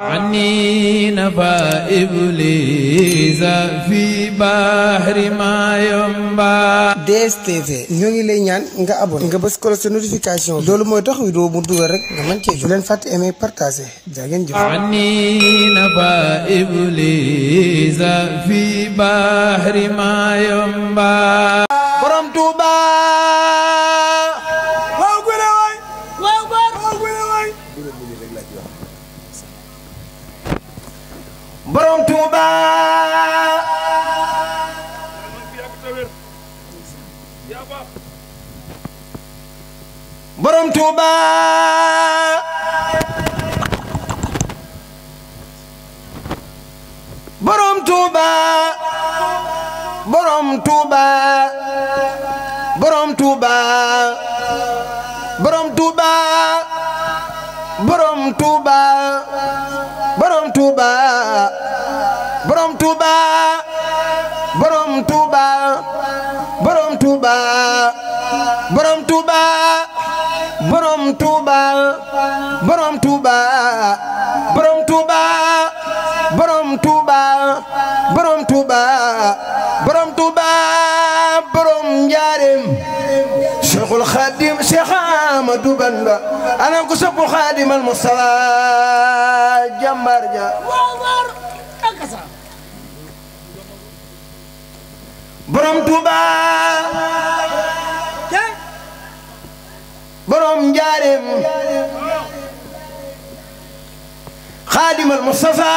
عني نفى إبليس في بحر ما ينبع. DSTV ñoo ngi lay ñaan nga abonné nga bës ko sa notification loolu mooy tax vidéo mu dugal rek nga mën cee jot. bu leen fàtte aimer partager jaa ngeen jëf. عني نفى إبليس في بحر ما ينبع. borom Touba. borom Touba borom Touba borom Touba borom Touba borom Touba borom Touba borom Touba borom Touba borom Touba borom Touba borom Touba borom Touba borom Touba borom Touba borom Touba borom Touba borom Touba borom Touba borom Njaareem Cheikhul Khadim Cheikh Ahmadou Bamba ana ko sopp Khadim al Mustafa jàmbar ja borom Touba borom Njaareem Khadim al Mustafa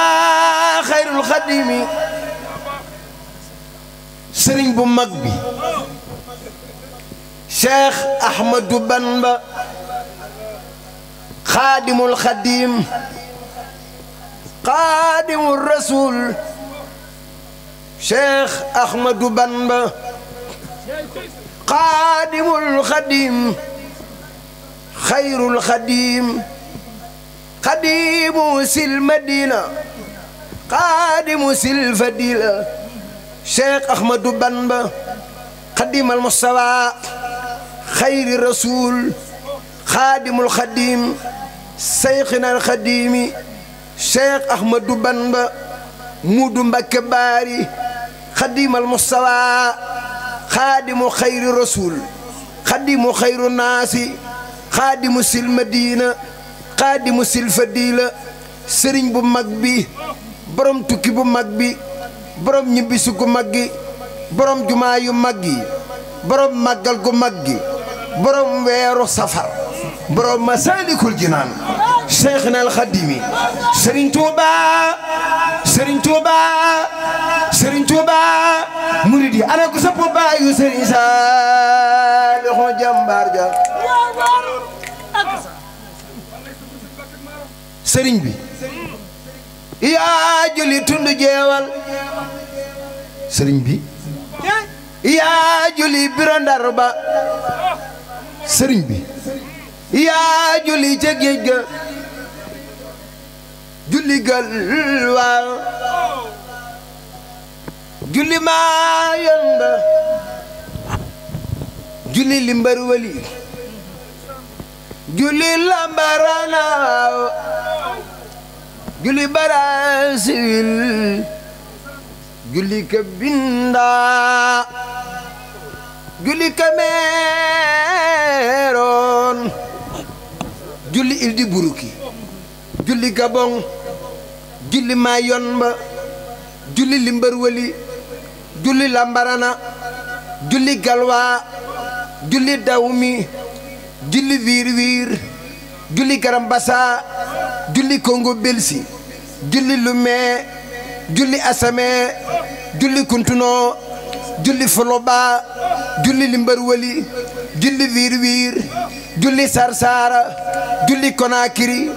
khairul khadimi sëriñ bu mag bi Cheikh Ahmadou Bamba Khadimul Khadim Khadimur Rasul Cheikh Ahmadou Bamba Khadimul Khadim Khairul Khadim Khadimu sil Madina Khadimu sil Fadila Cheikh Ahmadou Bamba Khadimal Mustafa Khayri Rasul Khadimul Khadim Seykhina al Khadimi Cheikh Ahmadou Bamba Mudu Mbakke Baari Khadimal Mustafa Khadimu Khayri Rasul Khadimu Khayru Naasi Khadimu sil Madina Khadimu sil Fadila sëriñ bu mag bi borom tukki bu mag bi borom ñibbisu gu mag gi borom jumaa yu mag yi borom màggal gu mag gi borom weeru safar borom Masalikul Jinaan Cheikhna al Khadimi Serigne Touba Serigne Touba Serigne Touba murid yi ana ko sopp baayu Serigne Saliou jàmbaar ja Serigne bi yaa juli tundu jeewal Serigne bi yaa juli biro Ndar ba Serigne bi yaa juli ca géej ga julli gal waaw julli maa yonda julli limbar wali julli lambarana julli barasil julli kabinda julli Cameroon julli Ildi Buruki julli Gabon julli Mayomba julli Limbarwali julli Lambarana julli Galwa julli Dawmi julli Wirwir julli Garambassa julli Congo Belsi julli Lumé julli Assamé julli Kuntuno julli Foloba julli Limbarwali julli Wirwir julli Sarsara julli Konakiri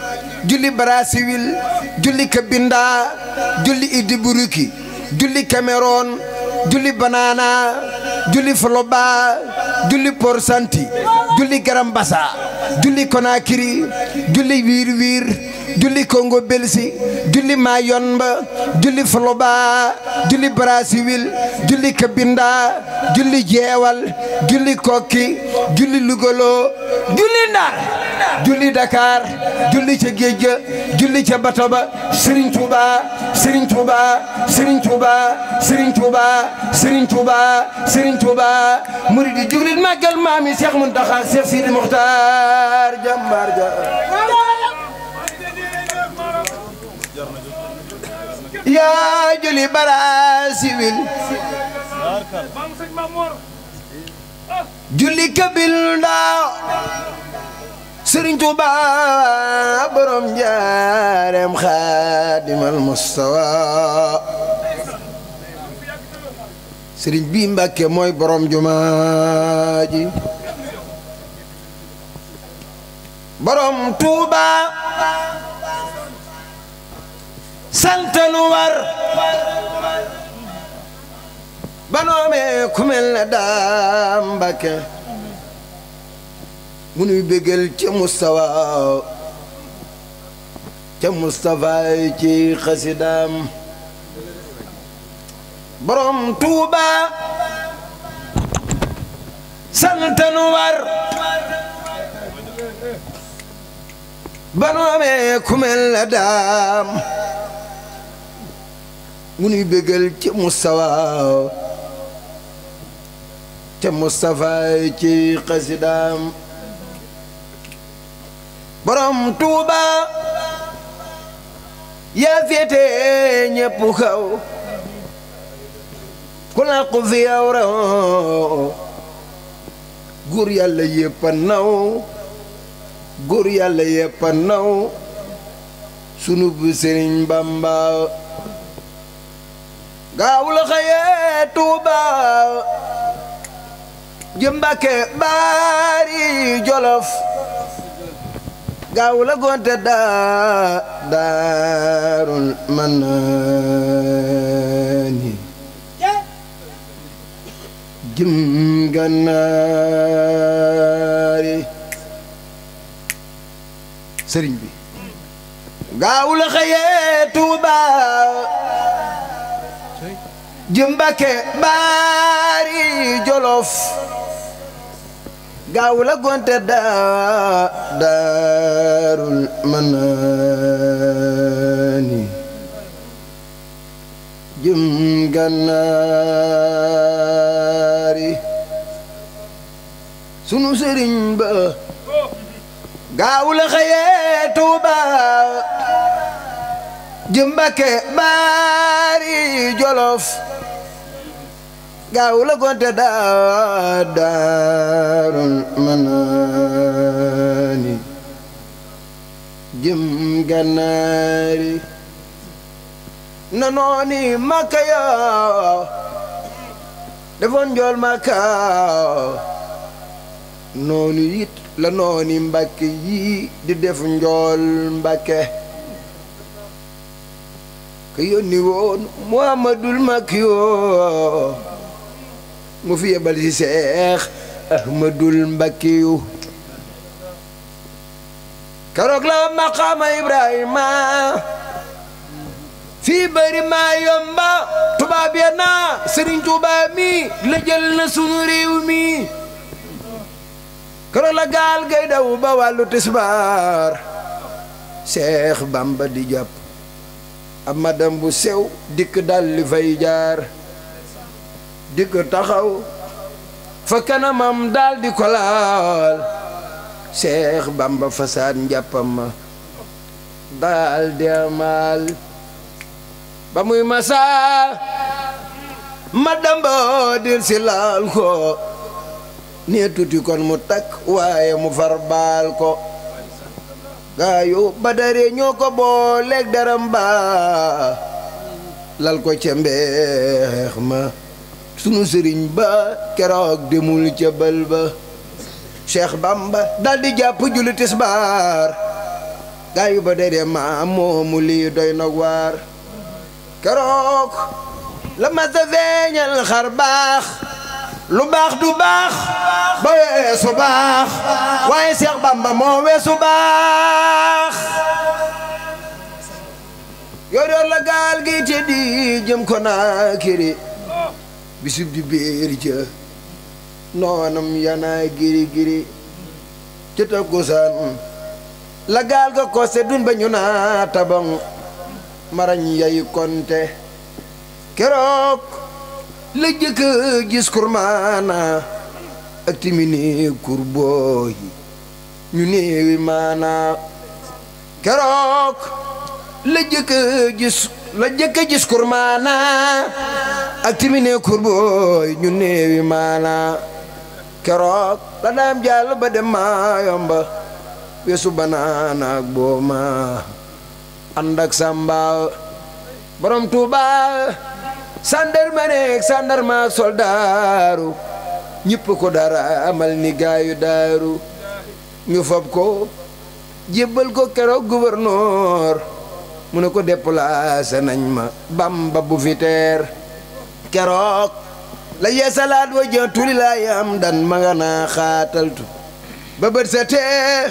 julli Brazzaville julli Kabinda julli Iddi Buruki julli Cameroon julli Banana julli Foloba julli Port Santi julli Garambassa julli Konakiri julli Wirwir julli Congo Belsi julli Mayomba julli Foloba julli Brazzaville julli Kabinda julli Jeewal julli Kokki julli Lugolo julli Ndar julli Dakar julli ca géej ga julli ca bato ba Serigne Touba Serigne Touba Serigne Touba Serigne Touba Serigne Touba Serigne Touba murid yi juglit màggal maami Cheikh Mountakha Cheikh Sidi Mokhtar jàmbaar ja yaa jëli bara siwil julli kabil ndaaw Serigne Touba borom njaareem Xaadimal Mustafa Serigne bi Mbàkke mooy borom jumaa ji borom Touba santanu war banoome ku mel ne daam Mbàkke mu nuy bégal ca Mustafa ci xasidaam borom Tuuba santanu war banoome ku mel ne daam mu nuy bégal ca Mustafa ci xasidaam borom Tuuba yaa féete ñépp kaw ku làqu fi yow raw góor yàlla yépp a naw góor yàlla yépp a naw sunu bu Sëriñ Bamba gaaw la xëyee Tuuba jëm Mbàkke Baari Jolof gaaw la gonte Daarul Manaani jëm Gannaari sëriñ bi gaaw la xëyee Tuuba jëm Mbàkke Baari Jolof gaaw la gonte Daarul Manaani jëm Gannaari sunu sëriñ ba gaaw la xëyee Tuuba jëm Mbàkke Baari Jolof gaaw la gonte Daarul Manaani jëm Gannaari na nooni Makka ya defoon njool Makka noonu it la nooni Mbàkke yi di def njool Mbàkke ka yónni woon Muhammadul Makkiyo mu fi yebal ci Seex Ahmadul Mbakkiyu keroog la maqaama Ibrahima fii bari maa yomba tubaab ya naa Sëriñ Tuubaa mi la jël na sunu réew mi keroog la gaal gay daw ba wàllu tisbaar Seex Bamba di jàpp ab madam bu sew dikk dal li fay jaar dikk taxaw fa kanamam daal di ko laal Seex Bamba fasaad njàppam ma daal di amaal ba muy masaa ma damba dir si laal ko nee tuuti kon mu takk waaye mu far baal ko gaayu Badare ñoo ko booleeg daram ba lal ko ca mbeex ma sunu sëriñ ba keroog demul ca bal ba Cheikh Bamba dal di jàpp julli tisbaar gaayu Badare ma moomu lii doy na waar keroog la ma sa feeñal xar baax lu baax du baax ba weesu baax waaye Cheikh Bamba moo weesu baax yor la gaal gi te di jëm ko naa kiri bisub di béer ja noonam yanaa giri giri ci takkusaan la gaal ga koste dun ba ñu naa tabang marañ yayu konte keroog la jëkk gis kurmaana ak timini kurbooy ñu néewi maana keroog la jëkk gis kurmaana ak timini kurbooy ñu néewi maana keroog la daam jàll ba dem Maayomba weesu banaana ak booma ànd ak Samba borom Tuuba sandarma sandarma soldaaru ñëpp ko dara amal ni gaayu daaru ñu fab ko jébbal ko keroog gouverneur mu ne ko déplacé nañ ma Bamba bu fi teer keroog la yeesalaat wa jëntuli laay am dan ma nga naa xaataltu ba bët sa tee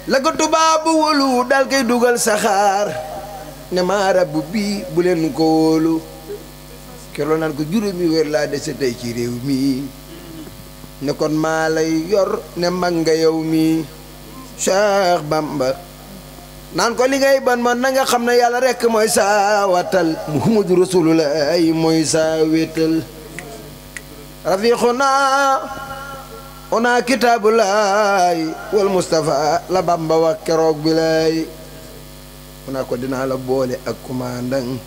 la ko tubaabu wóolu dal koy dugal saxaar ne maa rabbu bii bu leen ko wóolu keroo naan ko juróomi weer laa dese tey ci réew mi ne kon maa lay yor ne mag nga yow mi Cheikh Bamba naan ko li ngay ban man na nga xam ne yàlla rekk mooy saa watal Muhammadu Rasulullah mooy saa wétal rafiquna ona kitaabulaay wal Mustafa la Bamba wax keroog bi lay mu naa ko dinaa la boole ak commandant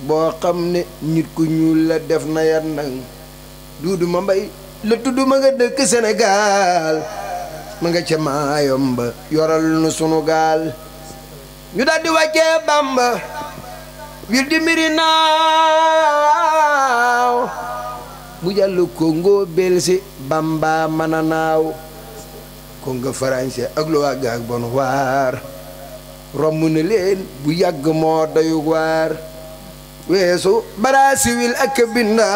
boo xam ne nit ku ñuul la def na yandang Duudu ma mbay la tudd ma nga dëkk Sénégal ma nga ca Maayomba yoral nu sunu gaal ñu daldi wàccee Bamba wil di mbiri naaw bu jàll Congo Belsi Bamba mën a naaw Congo français ak lu wàgg ak bon waar romb na leen bu yàgg moo doyu waar weesu Brazzaville ak ka binda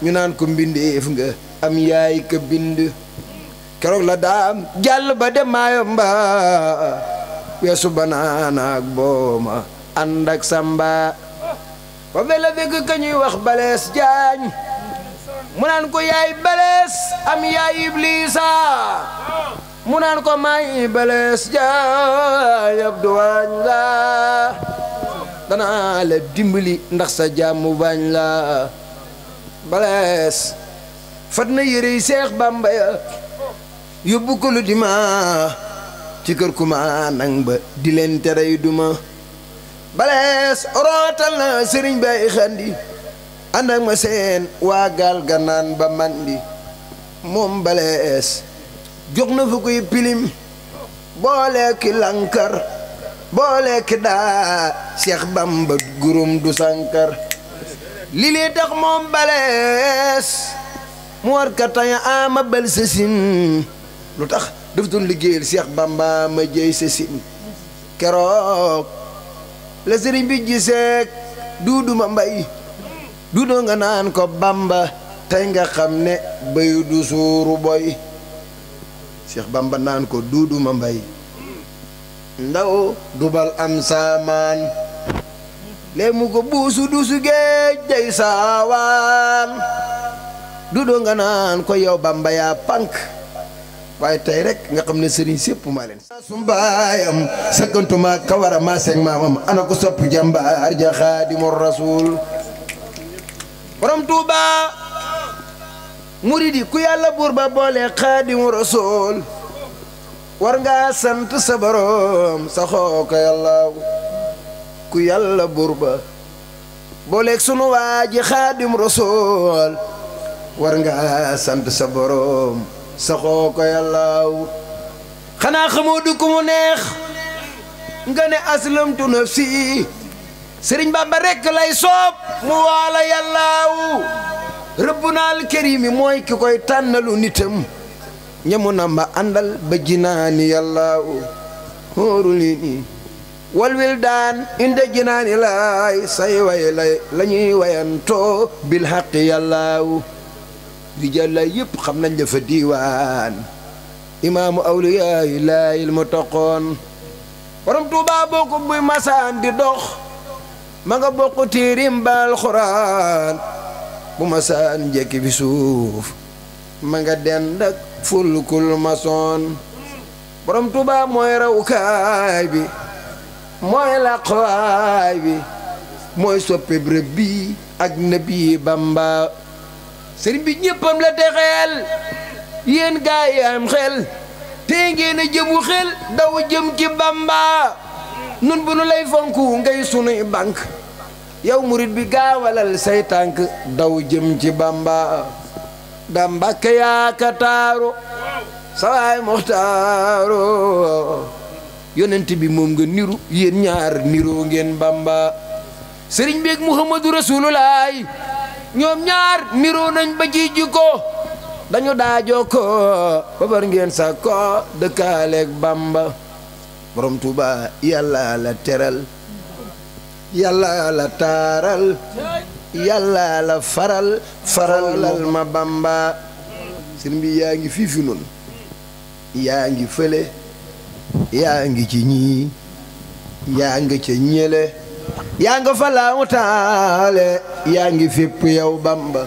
ñu naan ko mbindeef nga am yaay ka bind keroog la daam jàll ba dem Maayomba weesu banaana ak booma ànd ak Samba fa la fekk ka ñuy wax Blaise Diagne mu naan ko yaay Blaise am yaay Iblisa mu naan ko may Blaise Diagne Abdou Wañ la danaa la dimbali ndax sa jàmm bañ la Blaise fat na yére yi Seex Bamba ya yóbbu ko lu dima ci kër kuma nang ba di leen terey duma Blaise rootal na sëriñ bay xandi ànd ak ma seen waa gaal ganaan ba mandi moom Blaise jox na fu koy pilim boole ki lankar boole ki daa Seex Bamba gurum du sankar li lee tax moom Blaise mu war ka taya ama bel sasin lu tax daf doon liggéeyal Seex Bamba ma jëy sasin keroog la sëriñ bi giseek Duudu ma mbay Duudu nga naan ko Bamba tey nga xam ne bayu du suuru boy Seex Bamba naan ko Duudu ma mbay ndaw dubal am saamaan lee mu ko buusu duusu géej day saawaan Duudu nga naan ko yow Bamba yaa pànk waaye tey rek nga xam ne sëriñ sépp maa leen su mbaayam sakkantuma kawara maa seeg maamam ana ko sopp jàmbaar ja Xaadimu Rasuul borom Tuuba muridi ku yàlla buur ba boole Xaadimu Rasuul war nga sant sa borom sa xoo ko yàlla ku yàlla buur ba booleeg sunu waaji Xaadimu Rasuul war nga sant sa borom saxoo ko yàllaaw xanaa xamoo du ku mu neex nga ne aslamtu nafsi sëriñ Bamba rekk lay soob mu waala yàllaaw rëbbunaal karimi mooy ki koy tànnalu nitam ñamu na ma àndal ba jinaani yàllaaw hóoru lii wal wildaan inda jinaani laay say way lay la ñuy wayantoo bil xaqi yàllaaw rijal la yëpp xam nañ la fa diiwaan imaamu awliyaa laayil mu toqoon borom Tuuba bokk buy masaan di dox ma nga bokk tiirim ba alxuraan bu masaan njekki fi suuf ma nga dend ak fulkul masoon borom Tuuba mooy rawukaay bi mooy laqwaay bi mooy soppe bërëb bi ak nabi Bamba sëriñ bi ñëppam la texeel yéen gaay yi am xel te ngeen a jëmu xel daw jëm ci Bamba nun bu nu lay fonku ngay sunuy bank yow murit bi gaawalal say tànk daw jëm ci Bamba da Mbàkke yaaka taaru sawaay Muxtaaru yonent bi moom nga niru yéen ñaar niroo ngeen Bamba sëriñ bi ak Muhammadu Rasulullaay ñoom ñaar niroo nañ ba ci jikko dañu daajoo ko ba bar ngeen sa ko dëkkaaleeg Bamba borom Tuuba yàlla la teral yàlla la taaral yàlla la faralal ma Bamba sëriñ bi yaa ngi fii fi nun yaa ngi fële yaa ngi ci ñii yaa ngi ca ñële yaa nga fa laamu taale yaa ngi fépp yow Bamba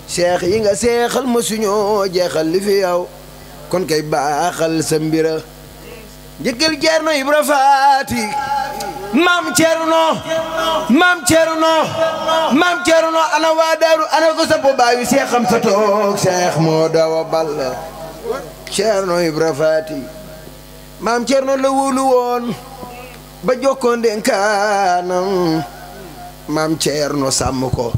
seex yi nga seexal ma suñoo jeexal li fi yow kon kay baaxal sa mbira njëkkal Ceerno Ibra Faati maam Ceerno ana waa daaru ana ko sa po baayu seexam sa toog seex moo dawa balla Ceerno Ibra Faati maam Ceerno la wóolu woon ba jokkoon dénkaanam maam Ceerno sàmm ko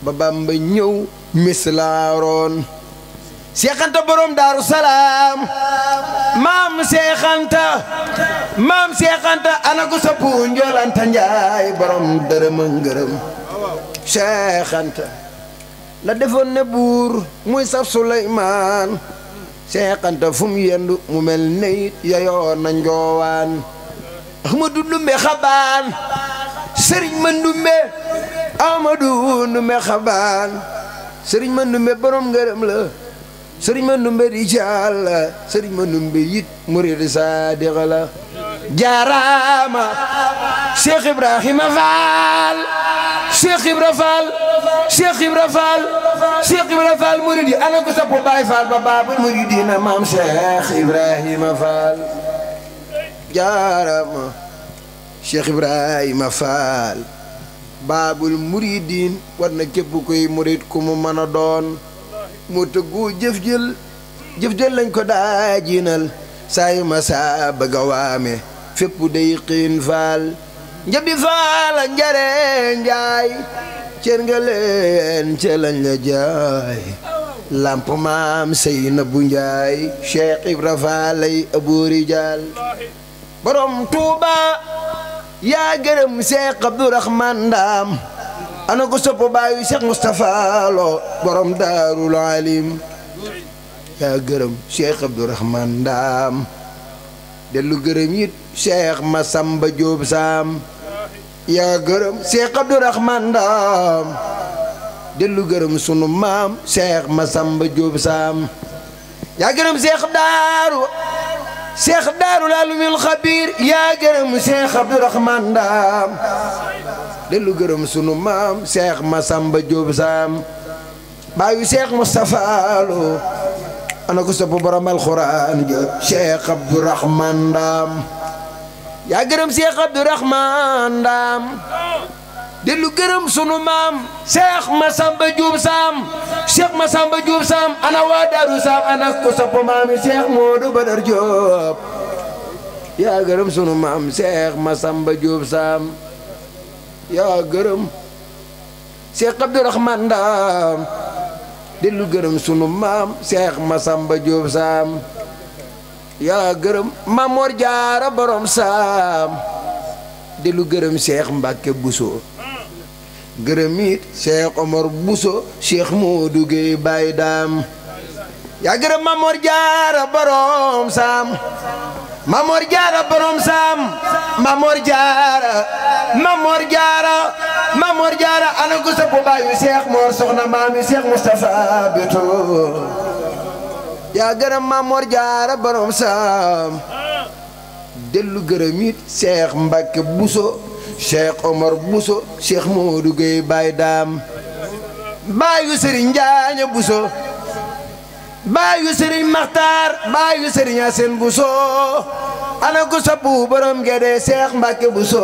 ba Bamba ñëw mislaaroon seexanta borom Daaru Salaam maam seexanta ana ko sa pu njoolanta njaay borom dërëm a ngërëm seexanta la defoon ne buur muy saf Suleymaan seexanta fu mu yendu mu mel neyit yayoo na njoowaan Ahmadu Ndumbe Xabaan sëriñ ma Ndumbe Ahmadu Ndumbe Xabaan sëriñ ma Ndumbe borom ngërëm la sëriñ ma Ndumbe rijaal la sëriñ ma Ndumbe yit murid saadiq la jaaraama Cheikh Ibrahima Fall Cheikh Ibra Fall Cheikh Ibra Fall Cheikh Ibra Fall murid yi ana ko sappo Baay Fall ba baabul muridina maam Cheikh Ibrahima Fall jaarama Cheikh Ibrahima Fall baabul muridin war na képp koy murid ku mu mën a doon mu tëggu jëf jël lañ ko daajinal saa yu ma saa bëgg a waame fépp day xiin Fall njabi Fall a njare njaay cër nga leen ca lañ la jaay lamp maam Seynabu Njaay Cheikh Ibra Fall lay aboori jaal borom Tuuba yaa gërëm Cheikh Abdourahman Ndaam ana ko soppo baayu Cheikh Moustapha Lo borom Daarul Alim yaa gërëm Cheikh Abdourahman Ndaam dellu gërëm it Cheikh Massamba Diop Sam yaa gërëm Cheikh Abdourahman Ndaam dellu gërëm sunu maam Cheikh Massamba Diop Sam yaa gërëm Cheikh Daarul Alimul Xabiir yaa gërëm Cheikh Abdourahman Ndaam dellu gërëm sunu maam Cheikh Massamba Diop Sam baayu Cheikh Moustapha Lo ana ko sopp borom alxuraan ja Cheikh Abdourahman Ndaam yaa gërëm Cheikh Abdourahman Ndaam dellu gërëm sunu maam Cheikh Massamba Diop Sam Cheikh Massamba Diop Sam ana waa Daaru Sam ana ko sopp maami Cheikh Modou Badar Diop yaa gërëm sunu maam Cheikh Massamba Diop Sam yaa gërëm Cheikh Abdourahman Ndaam dellu gërëm sunu maam Cheikh Massamba Diop Sam yaa gërëm Mamor Jaara borom Sam dellu gërëm Cheikh Mbacke Bousso gërëm it Cheikh Omar Bousso Cheikh Modou Gueye Baye Dam yaa gërëm Mamor Jaara borom Sam Mamor Jaara borom Sam Mamor Jaara ana ko sa po baayu Cheikh Mor soxna maami Cheikh Moustapha Beto yaa gërëm Mamor Jaara borom Sam dellu gërëm it Cheikh Mbacke Bousso Cheikh Omar Bousso Cheikh Modou Gueye Baye Dam baayu Serigne Njaaña Bousso baayu sëriñ Maxtaar baayu sëriñ Asen Buso ana ko sappu borom Gede Seex Mbàkke Buso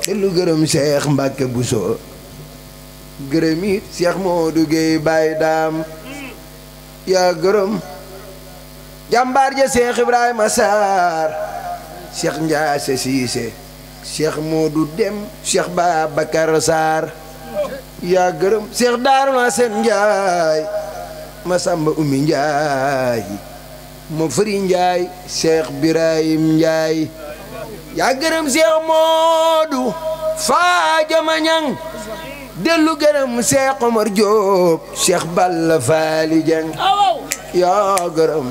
dellu gërëm Seex Mbàkke Buso gërëm it Seex Moodu Géey Baay Daam yaa gërëm jàmbaar ja Seex Ibrahima Saar Seex Njaase Siise Seex Moodu Dem Seex Babakar Saar yaa gërëm Seex Daaru Asen Njaay Masamba Umi Njaay ma fëri Njaay Seex Birahim Njaay yaa gërëm Seex Moodu Faajama Ñaŋ dellu gërëm Seex Omar Jóob Seex Balla Faali Jeng yaa gërëm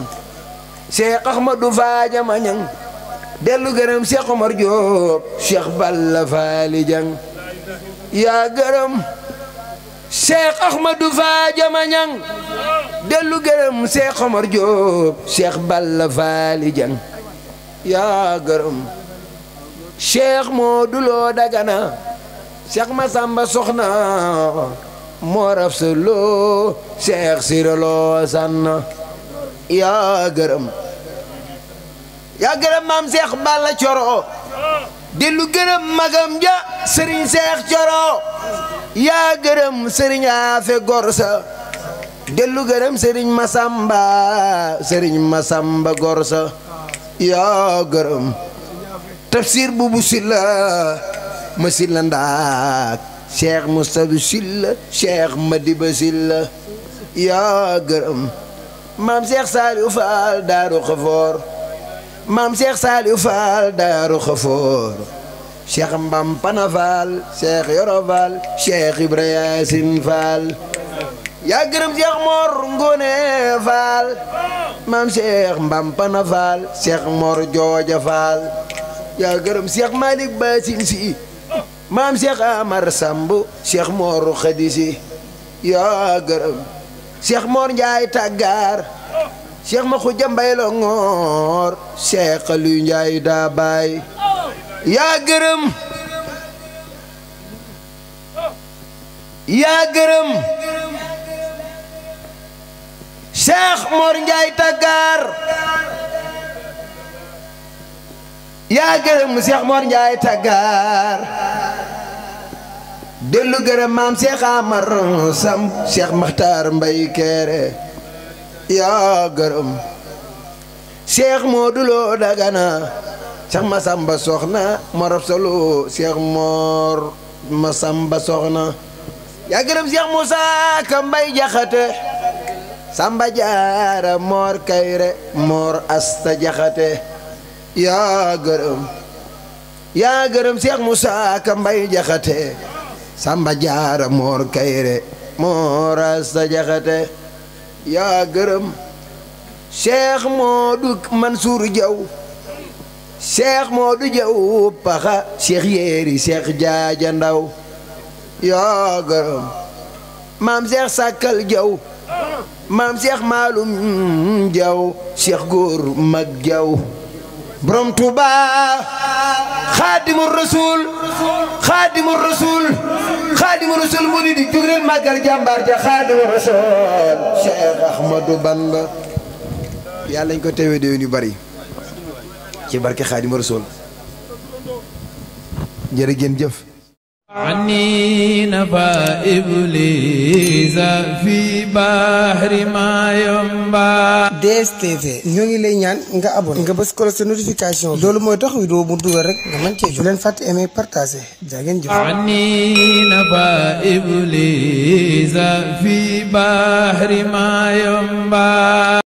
Seex Ahmadu Faajama Ñaŋ dellu gërëm Seex Omar Jóob Seex Balla Faali Jeng yaa gërëm Seex Ahmadu Faajama Ñaŋ dellu gërëm Seex Omar Jóob Seex Balla Faali Jeng yaa gërëm Seex Moodu Lo Dagana Seex Masamba Soxna Moor Afsa Lo Seex Sira Lo Sanna yaa gërëm maam Seex Balla Coro dellu gërëm magam ja Sëriñ Seex Coro yaa gërëm Sëriñ Afe Gorsa dellu gërëm Sëriñ Masamba Gorsa yaa gërëm Tafsir Bubu Silla ma Silla Ndaak Cheikh Moustapha Silla Cheikh Madiba Silla yaa gërëm maam Cheikh Saliou Fall Daaru Xafoor maam Cheikh Saliou Fall Daaru Xafoor Cheikh Mbampana Fall Cheikh Yoro Fall Cheikh Ibrahima Yaasin Fall yaa gërëm Cheikh Mor Ngone Fall maam Cheikh Mbampana Fall Cheikh Mor Jooja Fall yaa gërëm Cheikh Malick Basin Si maam Cheikh Amar Samb Cheikh Mor Khadisi yaa gërëm Cheikh Mor Njaay Tàggaar Cheikh ma Xuja Mbay Longoor Cheikh Aliou Njaay Daabaay yaa gërëm Cheikh Mor Njaay Tàggaar yaa gërëm Cheikh Mor Njaay Tàggaar dellu gërëm maam Cheikh Amar Samb Cheikh Maxtaar Mbay Kéré yaa gërëm Cheikh Moodu Lo Dagana Cheikh Masamba Soxna Mor Afsa Lo Cheikh Mor Masamba Soxna yaa gërëm Cheikh Moussa Ka Mbay Jaxate Samba Jaara Mor Kayre Mor Asta Jaxate yaa gërëm Cheikh Moussa Ka Mbay Jaxate Samba Jaara Mor Kayre Mor Asta Jaxate yaa gërëm Cheikh Modou Mansour Diaw Cheikh Modou Diaw Paxa Cheikh Yéeri Cheikh Jaaja Ndaw yaa gërëm maam Cheikh Sakal Diaw maam Cheikh Maalum Diaw Cheikh Góor Mag Diaw borom Tuuba Xaadimu Rasuul mu di jóg leen màggal jàmbaar ja Xaadimu Rasuul Cheikh Ahmadou Bamba yàlla ñu ko teewee déwén yu bari ci barke Xaadimu Rasuul jërë ngeen jëf عني نفى إبليس في بحر ما ينبع DSTV ñoo ngi lay ñaan nga abonné nga bës ko sa notification loolu mooy tax vidéo bu dugal rek nga mën cee jot leen fàtte aimer partager jaa ngeen jëf عني نفى إبليس في بحر ما ينبع